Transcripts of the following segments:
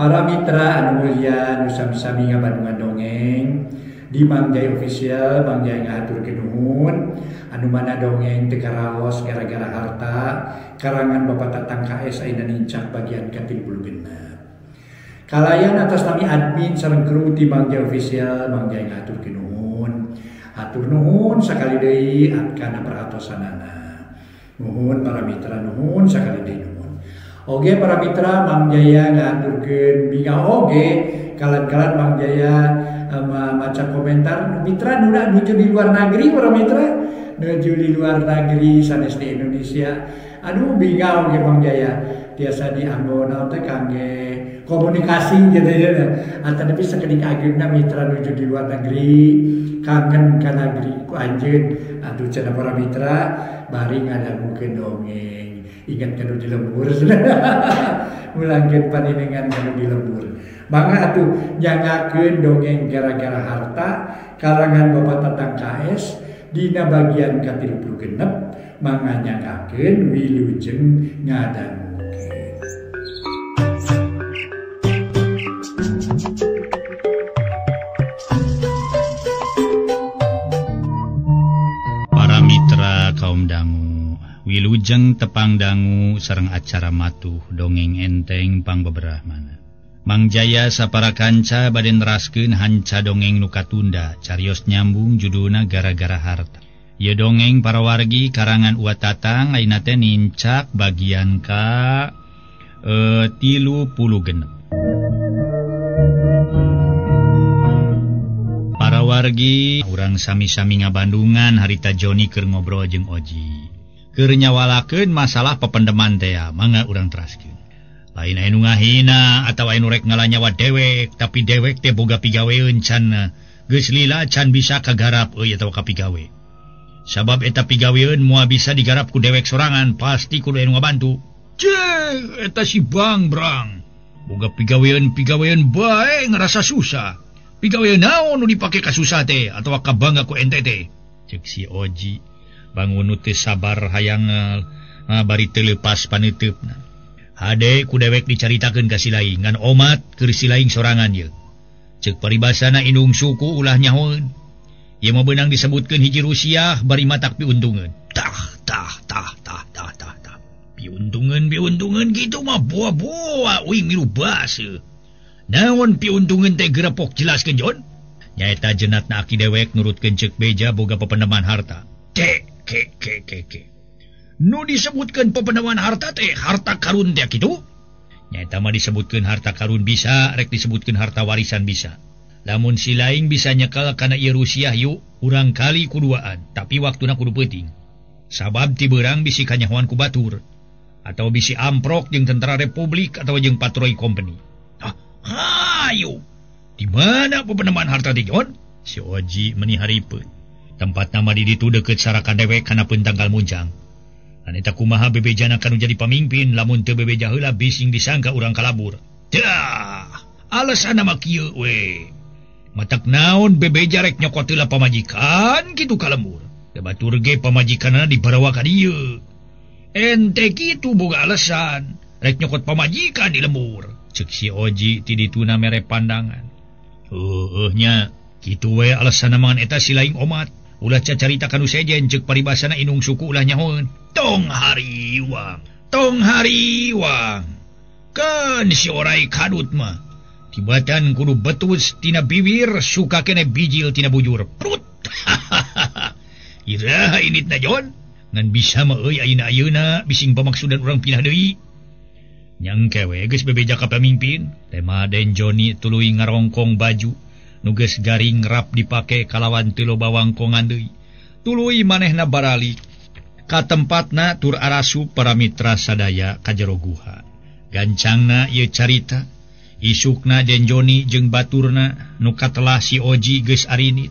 Para mitra anu mulia nu sami-sami ngabandungan dongeng di Mang Jaya Official, Mang Jaya ngahaturkeun nuhun anu mana dongeng teu karaos gara-gara harta karangan Bapak Tatang KS ayeuna nincak bagian ka-36. Kalayan atas nami admin sareng kru ti Mang Jaya Official, Mang Jaya ngahaturkeun nuhun. Hatur nuhun sakali deui kana perhatosanana. Nuhun para mitra, nuhun sakali deui nuhun. Oge para mitra, Mang Jaya ngahaturkeun bingah oge kalan-kalan Mang Jaya maca komentar mitra nu nuju di luar negeri, para mitra nuju di luar negeri sanes di Indonesia. Aduh bingah oge Mang Jaya tiasa dianggo naon teh kangge komunikasi gitu ya. Atanapi sakedik ageungna mitra nuju di luar negeri kangen ka negeri ku anjeun. Aduh cenah para mitra bari ngadangukeun dongeng ingat kanu di lembur. Mulangkeun paninengan kanu di lembur. Mangga atuh nyangakeun dongeng gara-gara harta karangan Bapak Tatang KS dina bagian ka-36. Mangga nyangakeun wilujeng ngadangukeun. Para mitra kaum dangu, wilujeng tepang dangu sareng acara matuh dongeng enteng pangbeberahmana. Mang Jaya sapara kanca bade neraskeun hanca dongeng nu katunda carios nyambung judulna gara-gara harta. Ieu dongeng para wargi karangan Uwa Tatang ayeuna teh nincak bagian ka 36. Para wargi urang sami-sami ngabandungan harita Joni keur ngobrol jeung Oji. Keur nyawalakeun masalah pependeman teh mangga urang teraskeun. Lain anu ngahina atawa anu rek ngalanyawa dewek, tapi dewek teh boga pigaweun can geus lila can bisa kagarap euy atawa kapigawe. Sabab eta pigaweun moal bisa digarap ku dewek sorangan, pasti kudu anu ngabantu. Ceh, eta si Bang Brang. Boga pigaweun bae ngerasa susah. Pigaweun naon nu dipake ka susah teh atawa kabangga ku ente teh. Ceuk si Oji, bangun nu teu sabar hayang bari teu leupas paneuteup. Hade ku dewek dicaritakeun ka si laing ngan omat keur si laing sorangan ye. Ceuk paribasana indung suku ulah nyahoeun. Ieu mah beunang disebutkeun hiji Rusiah bari matak piuntungeun. Tah tah tah tah tah tah tah. Piuntungeun piuntungeun kitu mah boa-boa uing milu baseuh. Naon piuntungeun teh gerepok jelaskeun Jon? Nyaeta jenatna aki dewek nurutkeun ceuk beja boga pependeman harta. Ke ke ke ke ke. Nu disebutkan pependeman harta teh harta karun teh kitu? Nyaeta mah disebutkeun harta karun bisa, rek disebutkeun harta warisan bisa. Lamun si laing bisa nyekel kana ieu Rusiah yuk urang kali kuduaan, tapi waktuna kudu peuting. Sabab ti beurang bisi kanyahoan ku batur atau bisi amprok jeung tentara republik atau jeung patroli company. Ah, hayu. Di mana pependeman harta teh Jon? Si Oji meni haripeuh. Tempat nama di ditu deukeut sarakan dewek kana tanggal muncang. Aneta kumaha bebejana kanu jadi pamimpin lamun teu bebeja heula bising disangka urang kalabur. Dah, alasanna mah kieu we. Matak naon bebeja rek nyokot heula pamajikan kitu ka lembur. Da batur ge pamajikanna dibarawa ka dieu. Ente kitu boga alasan rek nyokot pamajikan di lembur. Ceuk si Oji ti dituna mere pandangan. Heueuh nya, kitu we alasanna mangan eta si laing omat. Ulah cacarita kanu sejen ceuk paribasana indung suku ulah nyahoeun. Tong hariwang, tong hariwang. Kan si orai kadut mah. Tibatan kudu betus tina bibir suka kene bijil tina bujur. Prut. Iraha initna Jon. Ngan bisa mah euy ayeuna-ayeuna bising pamaksudan urang pindah deui. Nyangke we geus bebeja ka pamimpin. Tema Den Joni tuluy ngarongkong baju. Nu geus garing rap dipake kalawan teu loba wangkongan deui. Tuluy manehna baralik ka tempatna tur arasup para mitra sadaya ka jero guha. Gancangna ieu carita, isukna Den Joni jeung baturna nu katelah si Oji geus arinit.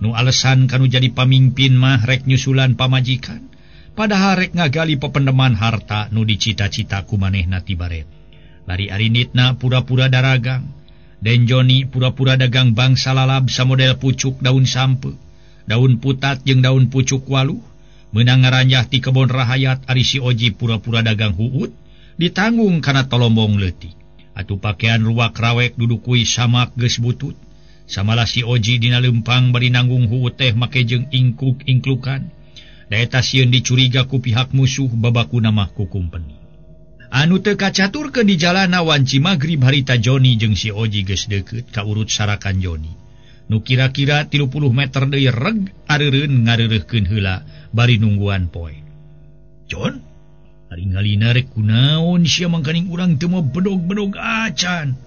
Nu alesan kanu jadi pamimpin mah rek nyusulan pamajikan, padahal rek ngagali pependeman harta nu dicita-cita ku manehna ti baret. Bari arinitna pura-pura daragang. Den Joni pura-pura dagang bangsa lalab samodel pucuk daun sampe, daun putat jeung daun pucuk waluh. Meunang ngaranjah ti kebon rahayat ari si Oji pura-pura dagang huut ditanggung kana tolombong leutik. Atuh pakaian ruak rawek dudukui samak geus butut. Samalah si Oji dina lempang bari nanggung huu teh make jeung ingkuk-ingklukan. Da eta sieun dicuriga ku pihak musuh babakuna mah ku kumpeni. Anu teu kacaturkeun di jalana wanci magrib harita Joni jeung si Oji geus deukeut ka urut sarakan Joni. Nu kira-kira 30 meter deui reg areureun ngareureuhkeun heula bari nungguan poe. Jon, ari ngalina rek kunaon sia mangkaning urang teu moal bedog-bedog acan.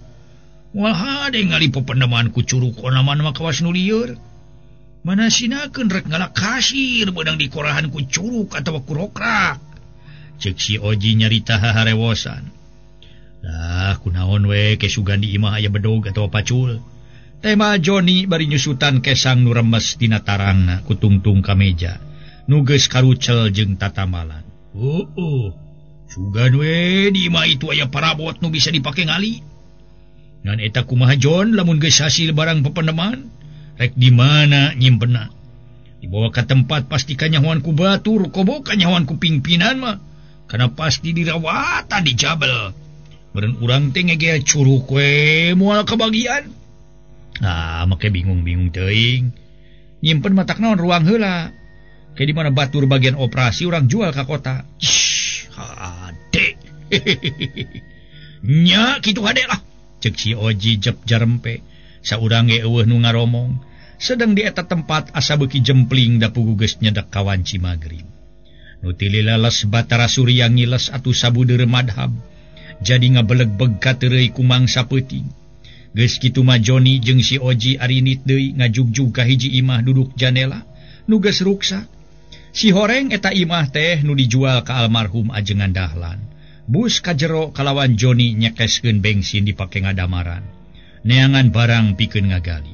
Moal hade ngali pependeman ku curug onaman mah kawas nu lieur. Mana sinakeun rek ngalak kasir beunang dikorahan ku curug atawa ku rokrak. Ceuk si Oji nyarita haharewosan. Lah kunaon we ke sugan di imah aya bedog atawa pacul. Tema Joni bari nyusutan kesang nu remes dina tarangna ku tungtung ka meja. Nu geus karucel jeung tatamalan. Oh, sugan we di imah itu aya parabot nu bisa dipake ngali. Ngan eta kumaha Jon lamun geus hasil barang pependeman rek di mana nyimpenna. Dibawa ka tempat pasti kanyahoan ku batur kobo kanyahoan ku pingpinan mah. Karena pasti dirawatan di jabel. Meureun urang teh ngegel curug we moal kabagian. Ah, make bingung-bingung teuing. Nyimpen matak naon ruang heula. Kayak di mana batur bagian operasi orang jual ka kota. Shh, hade. Nya kitu hade lah. Ceuk si Oji jep jarempe. Saurang ge eueuh nu ngaromong. Sedang di eta tempat asa beuki jempling da pugu geus nyedek ka wanci magrib. Nu tilileles Batara Surya ngiles atuh sabudeur madhab. Jadi ngabeleg-beg ka teureui ku mangsa peuting. Geus kitu mah Joni jeung si Oji arinit deui ngajugjug ka hiji imah duduk janela nu geus ruksak. Si horeng eta imah teh nu dijual ka almarhum Ajengan Dahlan. Bus ka jero kalawan Joni nyekeskeun bensin dipake ngadamaran. Neangan barang pikeun ngagali.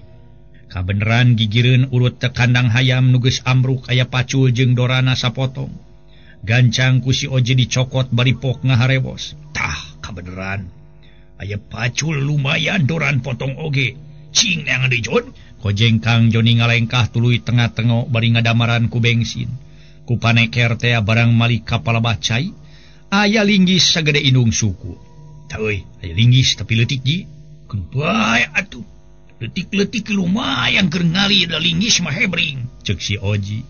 Kabeneran gigireun urut teh kandang hayam nu geus amruk aya pacul jeung dorana sapotong. Gancang ku si Oji dicokot bari pok ngaharewos. Tah kabeneran. Aya pacul lumayan doran potong oge. Cing neangan deui Jon. Kojeng Kang Joni ngalengkah tuluy tengah-tengok bari ngadamaran ku bensin. Ku paneker teh barang malik ka palebah cai. Aya linggis sagede indung suku. Tah euy, aya linggis tapi leutik ji. Keun bae atuh. Leutik-leutik lumayan keur ngali da linggis mah hebring. Ceuk si Oji.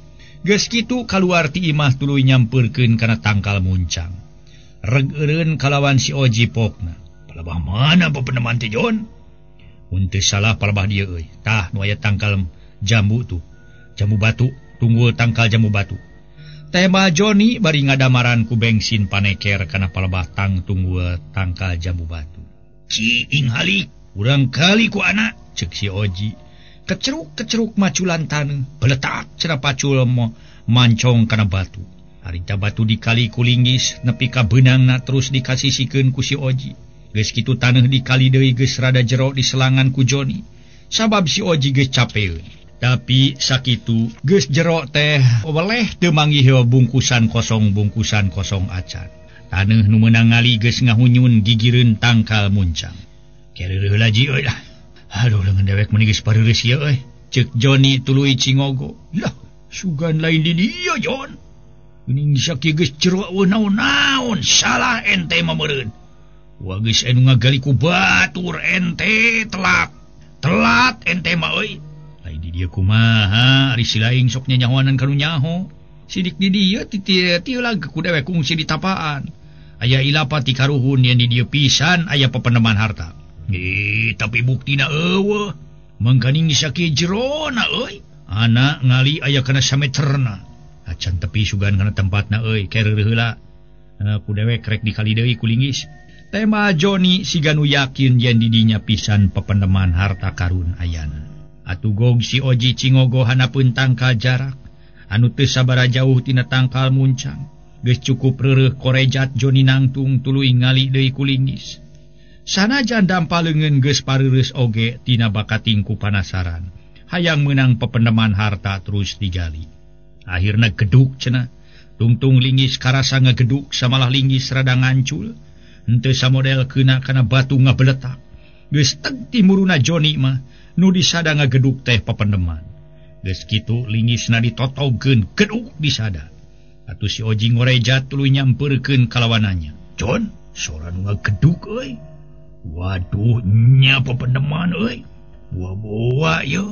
Geus kitu kaluar ti imah tuluy nyampeurkeun kana tangkal muncang. Reg eureun kalawan si Oji pokna. Palebah mana pepeneman teh Jon? Mun teu salah palebah dieu euy. Tah nu aya tangkal jambu tuh. Jambu batu, tunggul tangkal jambu batu. Tema Joni bari ngadamaran ku bensin paneker kana palebah tang tunggul tangkal jambu batu. Ciing halik, urang kali ku anak, ceuk si Oji. Keceruk-keceruk maculan taneuh, beletak cenah pacul mancong kana batu. Harita batu dikali ku linggis nepi ka beunangna terus dikasisikeun ku si Oji. Geus kitu taneuh dikali deui geus rada jero diselangan ku Joni. Sabab si Oji geus capeun. Tapi sakitu geus jero teh weleh teu manggih bungkusan kosong acan. Taneuh nu meunang ngali geus ngahunyun gigireun tangkal muncang. Kereureuh heula ji euy lah. Aduh leungeun dewek meuni geus pareureus ieu euy. Ceuk Joni tuluy cingogo. Lah, sugan lain di dieu Jon. Geuning sakieu geus jero eueuh naon-naon salah ente mah meureun. Wah geus anu ngagali ku batur ente telat. Telat ente mah euy. Lain di dieu kumaha ari si laing sok nyanyahoanan ka nu nyaho. Sidik di dieu ti lag ku dewek kungsi di tapaan. Aya ilapa ti karuhun yen di dieu pisan aya pepeneman harta. Tapi buktina eueuh. Mangkaning sakieu jerona euy. Anak ngali aya kana sameterna. Acan tepi sugan kana tempatna euy kereureuh heula. Ku dewek rek dikali deui ku linggis. Tema Joni siga nu yakin yen di dinya pisan pependeman harta karun ayana. Atuh gog si Oji cingogo hanapeun tangkal jarak anu teu sabaraha jauh tina tangkal muncang. Geus cukup reureuh korejat Joni nangtung tuluy ngali deui ku linggis. Sanajan dampa leungeun geus pareureus oge tina bakating ku panasaran. Hayang meunang pependeman harta terus digali. Akhirna geduk cenah. Tungtung linggis karasa ngageduk samalah linggis rada ngancul. Henteu samodel keuna kana batu ngabeletak. Geus teg timuruna Joni mah nu disada ngageduk teh papendeman. Geus kitu lingisna ditotogkeun geduk disada. Atuh si Oji ngorejat tuluy nyampeurkeun kalawananya. Jon, sora nu ngageduk euy. Waduh nya pependeman euy. Buah-buah ye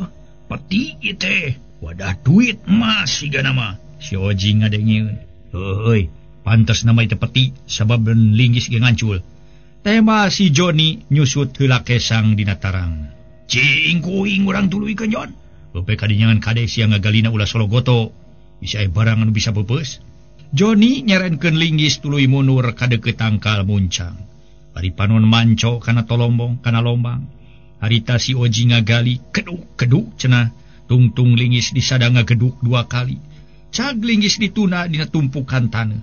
peti ieu teh. Wadah duit emas sigana mah. Si Oji ngadengeun. Heueuy, pantes nama itu peti sabab linggis ge ngancul. Tema si Joni nyusut heula kesang dina tarang. Cing kuing urang tuluykeun Jon. Beupe kadinyangan kade sia ngagalina ulah sologoto. Bisa aya barang anu bisa peupeus. Joni nyerenkeun linggis tuluy mundur ka deukeut tangkal muncang. Bari panon manco kana tolombong kana lombang. Harita si Oji ngagali keduk-keduk cenah. Tungtung linggis disada ngageduk dua kali. Cag linggis dituna dina tumpukan taneuh.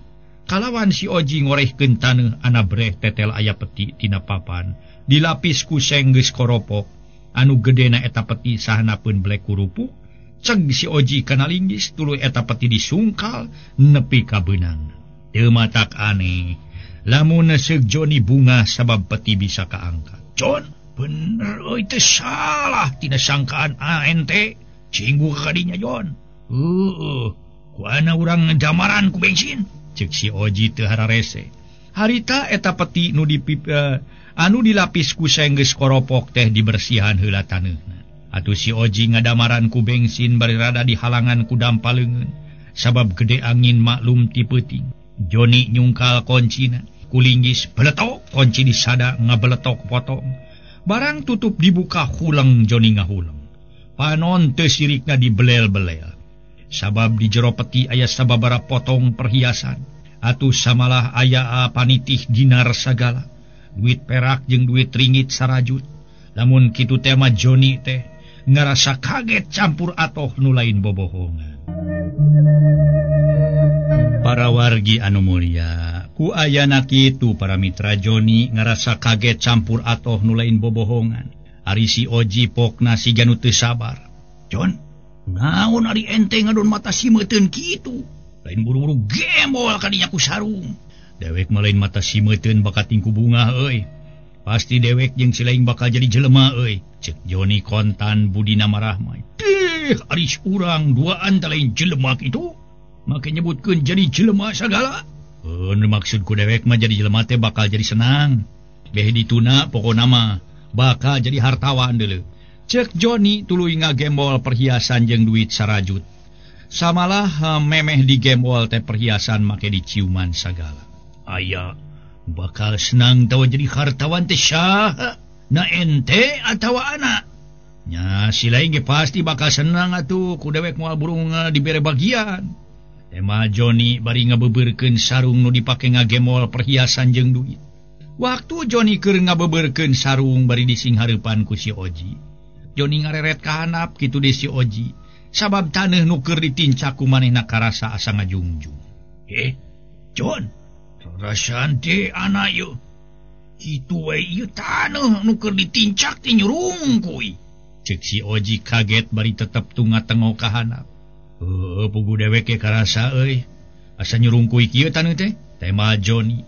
Kalawan si Oji ngorehkeun taneuh anabreh tetel aya peti tina papan. Dilapis ku seng geus koropok. Anu gedena eta peti sahanapeun blek kurupuk. Ceg si Oji kana linggis tuluy eta peti disungkal nepi ka beunang. Teu matak aneh. Lamun seug Joni bunga sabab peti bisa kaangkat. Jon, bener euy teu salah tina sangkaan ente. Cinggu kadinya Jon. Heueuh, kuana urang damaran ku bensin. Cek si Oji teu hararese. Harita eta peti nu anu dilapis ku seng geus koropok teh dibersihan heula taneuhna. Atuh si Oji ngadamaran ku bensin bari rada dihalangan ku dampa leungeun. Sabab gede angin maklum ti peuting. Joni nyungkal koncina, ku linggis beletok kunci disada ngabeletok potong. Barang tutup dibuka huleng Joni ngahuleng. Panon teu sirikna dibelel-belel. Sabab di jero peti aya sababaraha potong perhiasan. Atuh samalah aya panitih dinar sagala. Duit perak jeung duit ringgit sarajut. Lamun kitu teh mah Joni teh ngarasa kaget campur atoh nu lain bobohongan. Para wargi anu mulia, ku ayana kitu para mitra Joni ngarasa kaget campur atoh nu lain bobohongan. Ari si Oji pokna siga nu teu sabar. Jon, naon ari ente ngadon mata simeuteun kitu? Lain buru-buru gembol kadinya ku sarung. Dewek mah lain mata simeuteun bakat tingku bunga euy. Pasti dewek jeung si lain bakal jadi jelema euy. Cek Joni kontan budina marahmai. Dih, ari urang duaan teh lain jelema kitu. Make nyebutkeun jadi jelema sagala. Nu maksud ku dewek mah jadi jelema teh bakal jadi senang. Beh dituna pokona mah bakal jadi hartawan deuleu. Cek Joni tuluy ngagembol perhiasan jeung duit sarajut. Samalah memeh digembol teh perhiasan make diciuman sagala. Aya bakal senang tawa jadi hartawan teh saha? Na ente atawa anak? Nya si lain ge pasti bakal senang atuh ku dewek moal burung dibere bagian. Tema Joni bari ngabebeurkeun sarung nu dipake ngagemol perhiasan jeung duit. Waktu Joni keur ngabebeurkeun sarung bari disinghareupan ku si Oji. Joni ngareret ka handap kitu deui si Oji. Sabab taneuh nu keur ditincak ku manehna karasa asa ngajungjung. Jon, rasaan teh anak ieu. Kitu we ieu taneuh nu keur ditincak teh nyurungkuy. Cek si Oji kaget bari tetep tunga-tengok ka handap. Heueuh pugu dewek ge karasa euy. Asa nyurungkuy kieu taneuh teh? Tema Joni.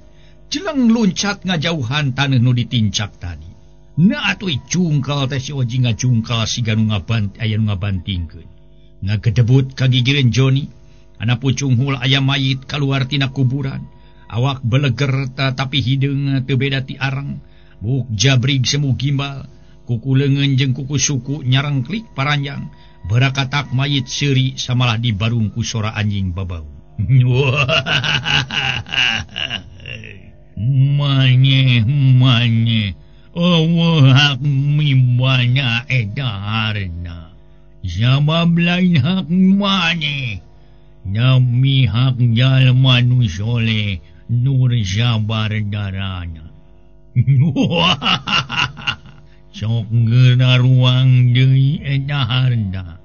Jeleng luncat ngajauhan taneuh nu ditincak tadi. Nah atuh cungkal teh si Oji ngajungkal siga nu aya nu ngabantingkeun. Ngagedebut kagigireun Joni. Ana pucunghul aya mayit kaluar tina kuburan. Awak beleger tapi hideung teu beda ti arang. Buk jabrig semu gimbal. Kuku leungeun jeung kuku suku nyarengklik paranjang. Barakatak mayit seuri samalah dibarung ku sora anjing babau. Manye manye eueuh hak mibana eta harna. Sabab lain hak manye nami hak jalma nu soleh nur sabar darana. Sok geura ruang deui eta harta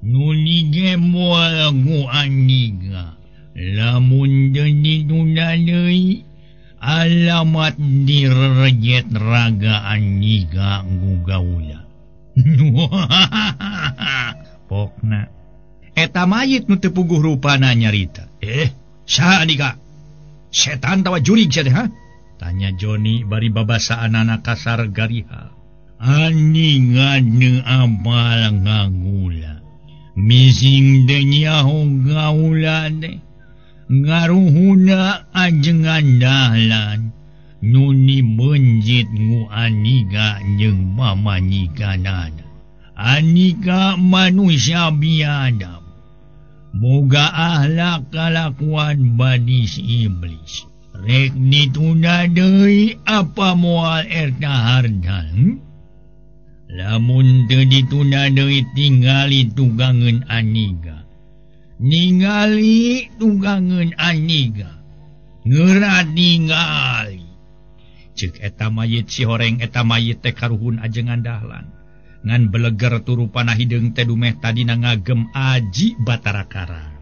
nu digembol ku aniga. Lamun deui ditunda deui alamat direjet raga aniga ku gaula. Pokna eta mayit nu teu puguh rupana nyarita. Saha aniga? Setan tawa jurig sia teh ha? Tanya Joni bari babasaanana kasar gariha. Aniga teu apal ngagula. Mising teu nyaho gaula teh. Ngaruhuna ajengan dahlan. Nuni menjit ngu aniga jeung mamanyikanana. Anika manusia biadab. Boga ahlak kalakuan badis iblis. Rek ditunda deui apa moal eta hardal? Lamun teu ditunda deui tingali tugangeun aniga. Ningali tugangeun aniga. Ngeura ningali. Ceuk eta mayit si horeng eta mayit teh karuhun ajengan dahlan. Ngan beleger turupana hideung teh dumeh tadina ngagem aji Batara Karang.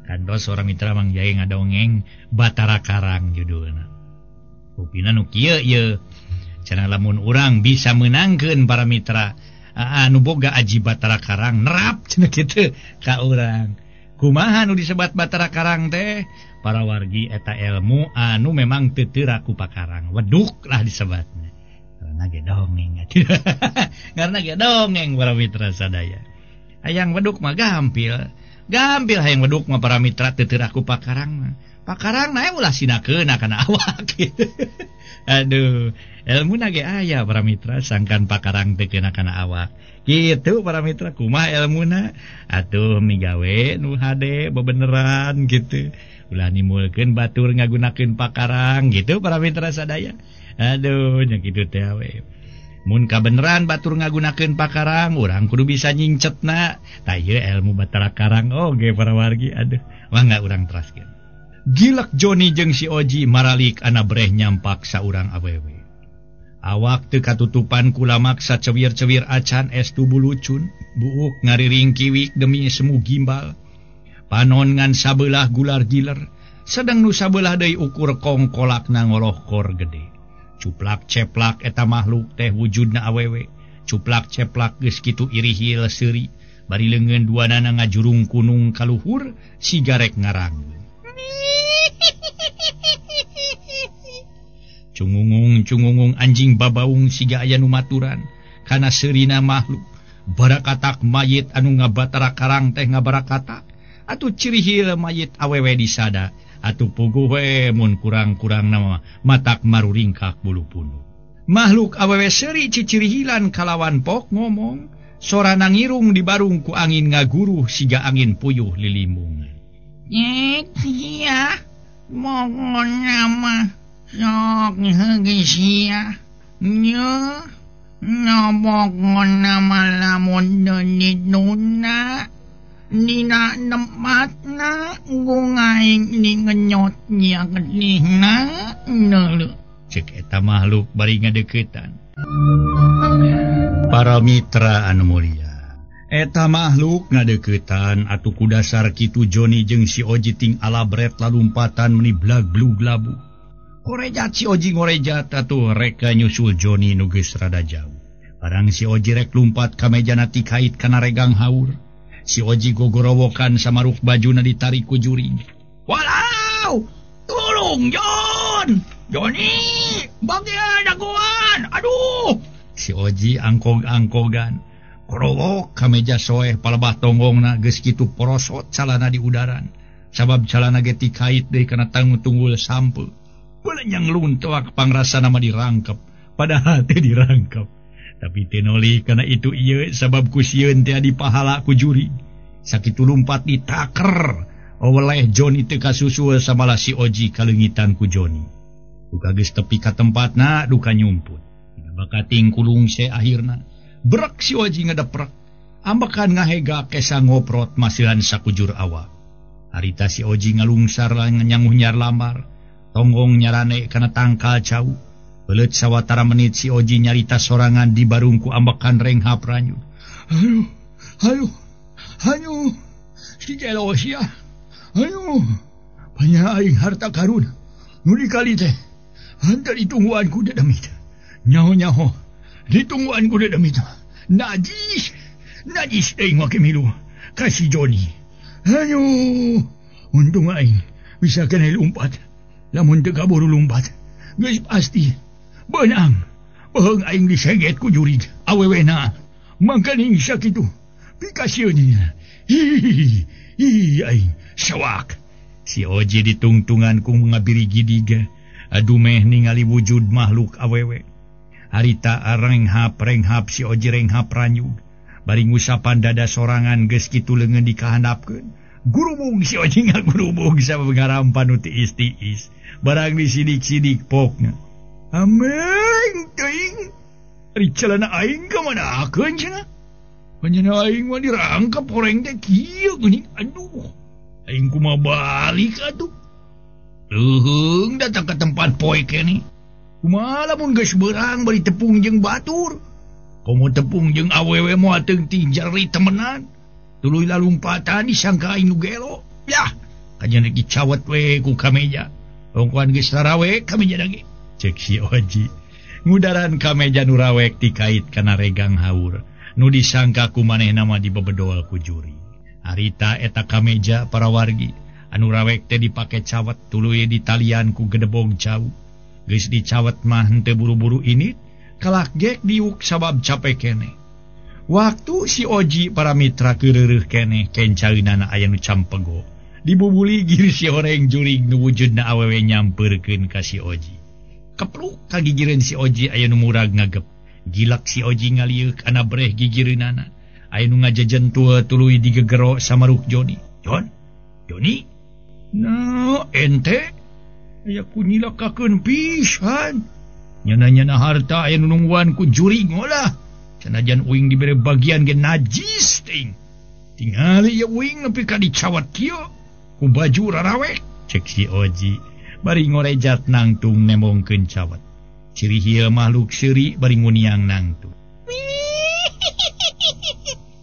Kantos orang mitra Mang Jaya ngadongeng Batara Karang judulna. Rupina nu kieu ieu. Cenah lamun urang bisa meunangkeun para mitra anu boga aji Batara Karang nerap cenah kitu ka urang. Kumaha nu disebat Batara Karang teh? Para wargi eta ilmu anu memang teu teu ku pakarang. Weduk lah disebatna. Karena ge dongeng atuh. Karena ge dongeng para mitra sadaya. Hayang weduk mah gampil. Gampil hayang weduk mah para mitra teu teu ku pakarang mah. Pakarang na ulah sinakeuna kana awak gitu. Aduh, ilmu na ge aya para mitra sangkan pakarang teu keuna kana awak. Gitu para mitra kumaha ilmuna? Atuh migawe nu hade bebeneran gitu. Ulah nimulkeun batur ngagunakeun pakarang gitu para mitra sadaya. Aduh, nya kitu teh we. Mun kabeneran batur ngagunakeun pakarang, urang kudu bisa nyingcetna. Tah ieu ilmu Batara Karang oge para wargi. Aduh, mangga urang teraskeun. Gilek Joni jeung si Oji maralik ana breh nyampak saurang awewe. Awak teu katutupan kulamak sacewir-cewir acan es tubuh lucun, buuk ngariring kiwik demi semu gimbal. Panon ngan sabelah gular giler, sedang nu sabelah deui ukur kongkolakna ngolohkor gede. Cuplak ceplak eta makhluk teh wujudna awewe. Cuplak ceplak geus kitu irihil seuri, bari leungeun duanana ngajurung kunung kaluhur sigarek ngarang. Cungungung-cungungung anjing babaung siga aya nu maturan kana seurina makhluk. Barakatak mayit anu ngabatara karang teh ngabarakatak atuh cirihil mayit awewe disada atuh puguh we mun kurang-kurang nama matak maruringkak bulu punduk. Makhluk awewe seuri cicirihilan kalawan pok ngomong sorana ngirung dibarung ku angin ngaguruh siga angin puyuh lilimungan. Yek sia mongona mah sok heugeus sia nya nabokona mah lamun dituna dina tempatna gungaing dingenyot nya getihna neuleuh. Cek eta makhluk bari ngadeukeutan. Para mitra anu mulia, eta makhluk ngadeukeutan atuh ku dasar kitu Joni jeung si Oji ting alabret lalumpatan meni blag-blug labu. Korejat si Oji ngorejat atuh reka nyusul Joni nu geus rada jauh. Barang si Oji rek lumpat ka mejana tikait kana regang haur. Si Oji gogorowokan samaruk bajuna ditarik ku juring. Walau, tolong Jon, Joni, bagian dagoan, aduh. Si Oji angkog-angkogan, korowok ka meja soeh palebah tonggongna geus kitu porosot calana di udaran. Sabab calana ge tikait deui kana tanggung-tunggul sampeu. Belenyang luntoak pangrasana mah dirangkep, padahal teh dirangkep. Tapi tenoli karena itu ieu sabab ku sieun teh dipahala ku juri. Sakitu lumpat ditaker oleh Joni teu kasusul samalah si Oji kaleungitan ku Joni. Duka geus tepi ka tempatna duka nyumput. Bakating kulung se akhirna. Brek si Oji ngadeprek. Ambekan ngahega kesa ngoprot masihan sakujur awak. Harita si Oji ngalungsar nyanguh nyar lamar. Tonggong nyarane kana tangkal cau. Beuleut sawatara menit si Oji nyarita sorangan di barungku ambekan renghap ranyu. Aduh, aduh, aduh, si gelo sia. Aduh, banyak aing harta karun. Nu dikali teh, hantar ditungguan ku dedemit. Nyaho-nyaho, ditungguan ku dedemit. Najis, najis aing make milu. Kasih Joni. Aduh, untung aing bisa kena lumpat. Lamun teu kaburu lumpat, geus pasti beunang. Beheung aing diseget ku jurig awewena. Mangkaning sakitu pikasieun nya. Hi hi aing sawak. Si Oji ditungtungan ku ngabiri gidiga. Aduh meh ningali wujud makhluk awewe. Harita renghap-renghap si Oji renghap ranyug. Bari ngusapan dada sorangan geus kitu leungeun dikahandapkeun. Gurubung si Oji ngagurubung sabab ngarampan nu tiis-tiis. Barang disidik-sidik pokna. Ameng teuing. Ari calana aing ka manakeun cenah. Panjenengan aing mah dirangkap horeng teh kieu geuning. Aduh. Aing kumaha balik atuh. Leuheung datang ke tempat poe keneh. Kumaha lamun geus beurang bari tepung jeung batur. Komo tepung jeung awewe moal teu tinjeri temenan. Tuluy lalumpatan disangka aing nu gelo. Yah, kajian rek dicawet we ku kameja. Ongkoan geus rarawek kameja lagi. Cek si Oji. Ngudaran kameja nu rawek dikait kana regang haur. Nu disangka ku manehna mah dibebedol ku juri. Harita eta kameja para wargi. Anu rawek teh dipake cawet tuluy ditalian ku gedebog jauh. Geus dicawet mah henteu buru-buru ini kalak gek diuk sabab capek keneh. Waktu si Oji para mitra keureureun keneh kencaeunana aya nu campego. Dibubuli gir si horeng jurig nu wujudna awewe nyampeurkeun ka si Oji. Kepluk ka gigireun si Oji aya nu murag ngagep. Gilak si Oji ngalieuk kana breh gigireunana. Aya nu ngajejentul tuluy digegero samaruk Joni. Jon, Joni. No, ente aya ku nyilakakeun pisan. Nyana-nyana harta aya nu nungguan ku jurig olah. Sanajan uing dibere bagian ge najis ting. Tingali ieu uing nepi ka dicawat kieu ku baju rarawek. Cek si Oji bari ngorejat nangtung nembongkeun cawat. Ciri hieu makhluk seuri bari nguniang nangtung.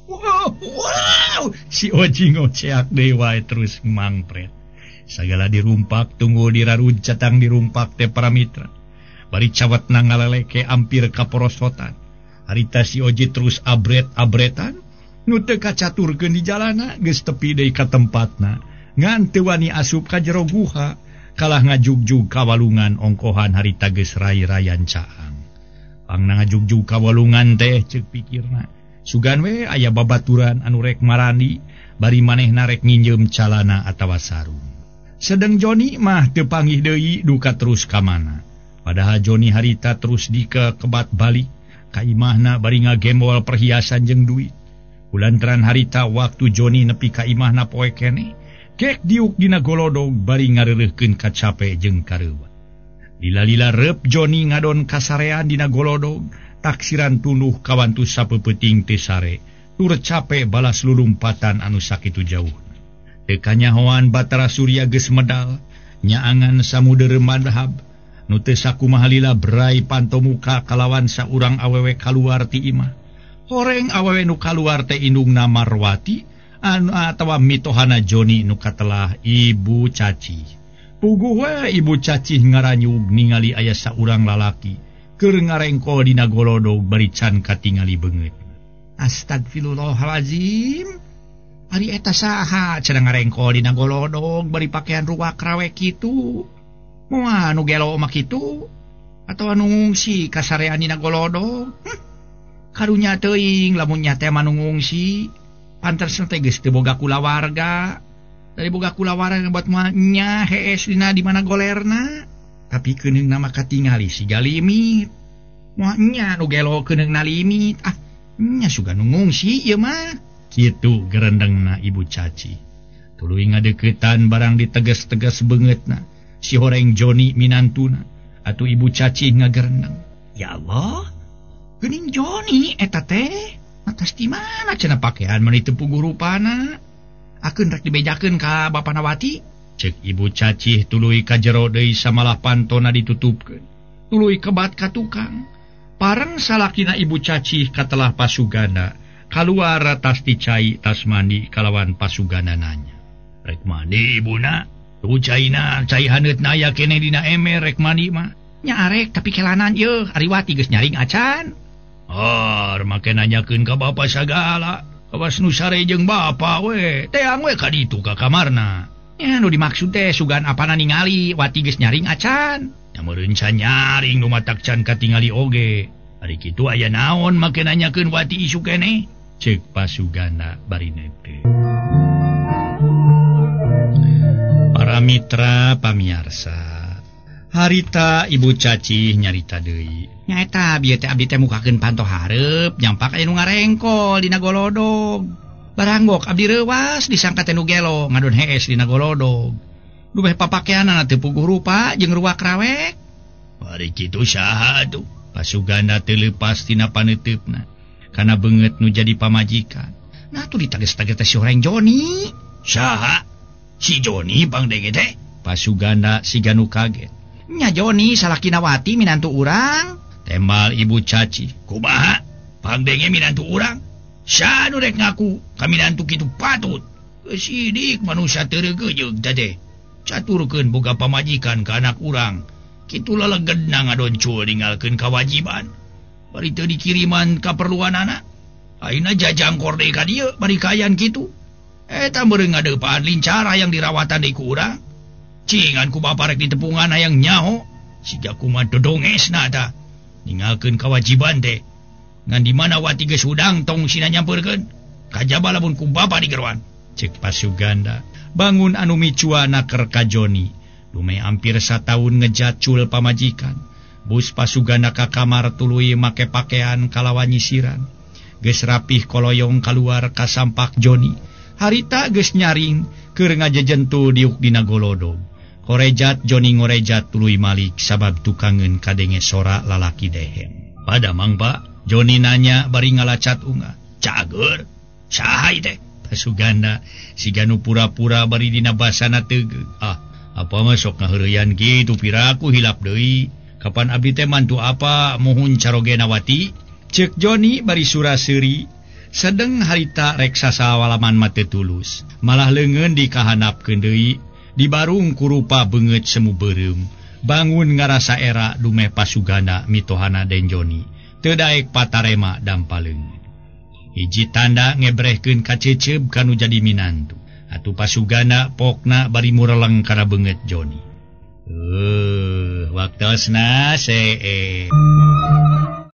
Wow, wow. Si Oji ngoceak deui wae terus mangpret. Sagala dirumpak tunggu dirarud catang dirumpak teh para mitra. Bari cawatna ngaleleke ampir kaporosotan. Harita si Oji terus abret-abretan nu teu kacaturkeun di jalana geus tepi deui ka tempatna. Ngan teu wani asup ka jero guha kalah ngajugjug ka walungan ongkohan harita geus ray-rayan caang. Pangna ngajugjug ka walungan teh ceuk pikirna. Sugan we aya babaturan anu rek marani bari manehna rek nginjeum calana atawa sarung. Sedeng Joni mah teu panggih deui duka terus ka mana. Padahal Joni harita terus dike kebat balik ka imahna bari ngagembol perhiasan jeung duit. Kulantaran harita waktu Joni nepi ka imahna poe keneh, gek diuk dina golodog bari ngareureuhkeun kacape jeung kareuwa. Lila-lila reup Joni ngadon kasarean dina golodog, taksiran tunduh kawantu sapeupeting teu sare, tur cape balas lulumpatan anu sakitu jauh. Teu kanyahoan Batara Surya geus medal, nyaangan samudeureum madhab, nu teu sakumaha lila brai panto muka kalawan saurang awewe kaluar ti imah. Horeng awewe nu kaluar teh indungna Marwati anu atawa mitohana Joni nu katelah Ibu Caci. Puguh we Ibu Caci ngaranyug ningali aya saurang lalaki keur ngarengkol dina golodog bari can katingali beungeut. Astagfirullahalazim. Ari eta saha cenah ngarengkol dina golodog bari pakaian ruwak rawek kitu. Moal nu gelo mah kitu atawa nu ngungsi kasarean dina golodog. Karunya teuing lamun nya teh mah nu ngungsi. Pantes teh geus teu boga kulawarga. Dari boga kulawarga buat moal nya hees dina di mana golerna. Tapi keuneungna mah katingali siga limit. Moal nya nu gelo keuneungna limit. Ah, nya sugan nu ngungsi ieu mah. Kitu gerendengna Ibu Caci. Tuluy ngadeukeutan barang diteges-teges beungeutna. Si horeng Joni minantuna. Atuh Ibu Caci ngagerendeng. Ya Allah, geuning Joni eta teh. Atas di mana cenah pakaian meuni teu puguh rupana. Akeun rek dibejakeun ka Bapa Nawati. Cek Ibu Caci tuluy ka jero deui samalah pantona ditutupkeun. Tuluy kebat ka tukang. Pareng salakina Ibu Caci katelah pasugana. Kaluar tas ti cai tas mandi kalawan pasugana nanya. Rek mandi ibuna, tuh caina cai haneutna aya keneh dina emer rek mandi mah. Nya arek tapi kelanan yeuh ari Wati geus nyaring acan. Oh, make nanyakeun ka bapa sagala. Kawas nu sare jeung bapa we, teang we ka ditu ka kamarna. Nya nu dimaksud teh sugan apana ningali Wati geus nyaring acan. Nya meureun can nyaring nu matak can katingali oge. Ari kitu aya naon make nanyakeun Wati isu keneh? Cek pasugana bari nepe. Para mitra pamiarsa, Harita ibu cacih nyarita deui. Nyaeta bieu teh abdi teh mukakeun panto hareup nyampak aya nu ngarengkol dina golodog. Baranggok abdi reuwas disangka teh nu gelo ngadon hees dina golodog. Dumeh papakeanana teu puguh rupa jeung ruak rawek. Bari kitu saha atuh? Pasuganda teu leupas tina paneuteup-na. Kana beungeut nu jadi pamajikan. Nah tuh ditages-tages teh si horeng Joni. Saha? Si Joni pangdenge teh? Pasuganda siga nu kaget. Nya Joni salakina Wati minantu urang. Tembal ibu caci. Kumaha? Pangdenge minantu urang? Saha nu rek ngaku ka minantu kitu patut? Sidik manusia teu reugeujeug teh. Caturkeun boga pamajikan ka anak urang. Kitu lelegedna ngadoncul ninggalkeun kawajiban. Bari teu dikiriman kaperluanana. Ayeuna jajangkor deui ka dieu bari kaayaan kitu. Eta meureun ngadeupaan lincara yang dirawatan deui ku urang. Cingan ku bapa rek ditepungan hayang nyaho. Siga kumaha dodongesna tah. Ninggalkeun kawajiban teh. Ngan di mana Wati geus hudang tong sina nyampeurkeun. Kajaba lamun ku bapa digeroan. Cek Pasuganda. Bangun anu micuana keur ka Joni. Dumeh hampir sataun ngejacul pamajikan. Bus Pasuganda ka kamar tuluy make pakean kalawan nyisiran. Geus rapih koloyong kaluar ka sampak Joni. Harita geus nyaring keur ngajejentul diuk dina golodog. Korejat Joni ngorejat tuluy malik sabab tukangeun kadenge sora lalaki dehem. Pada mang Pak, Joni nanya bari ngalacat unga. Cager, saha teh? Pasuganda siga nu pura-pura bari dina basana tegeug. Ah, apa mah sok ngaheureyan kitu piraku hilap deui. Kapan abdi teh mantu apa muhun carogena Wati? Ceuk Joni bari sura-seuri. Sedeng harita rek sasawalaman mah teu tulus. Malah leungeun dikahanapkeun deui. Dibarung kurupa beungeut semu beureum. Bangun ngarasa era dumeh Pasuganda mitohana den Joni. Teu daek patarema dampaleungeun. Hiji tanda ngebrehkeun ka ceceub kanu jadi minantu. Atuh Pasuganda pokna bari mureleng kana beungeut Joni. Waktosna see.